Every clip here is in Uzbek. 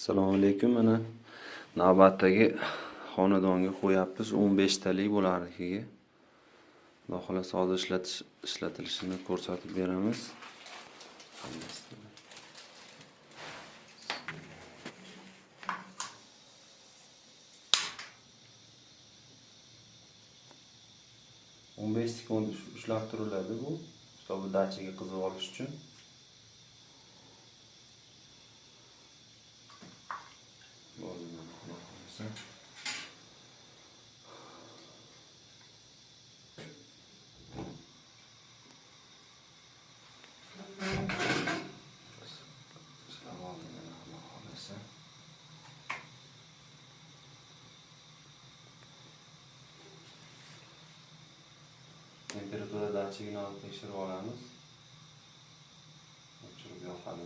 Assalomu alaykum. Mana navbatdagi xonadonga qo'yapmiz. 15 talik bularnikiga. Xudo xohlasa hozir ishlatilishini ko'rsatib beramiz. 15 sekund ushlab turiladi bu. Bu dachiga qizib olish uchun. Bo'ldi, xudo xohlasa. Ishlab oldi, xudo xohlasa. Temperatura datchigini olib tekshirib olamiz. O'chirib yoqadi.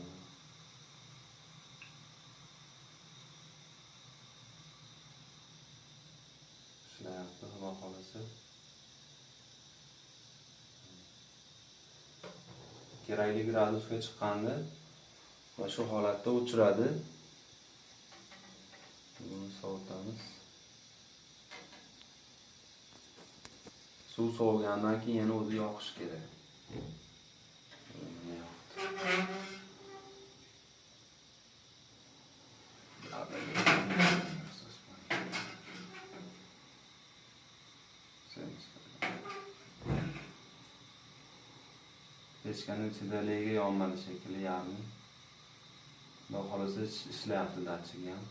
Ishlayapti, xudo xohlasa. Kerakli gradusga chiqqanda va shu holatda o'chiradi. Buni sovutamiz. Suv sovigandan keyin yana o'zi yoqish kerak. Pechkaning ichidaligi yonmadi shekilli yarmi. Xudo xohlasa ishlayapti datchigi ham.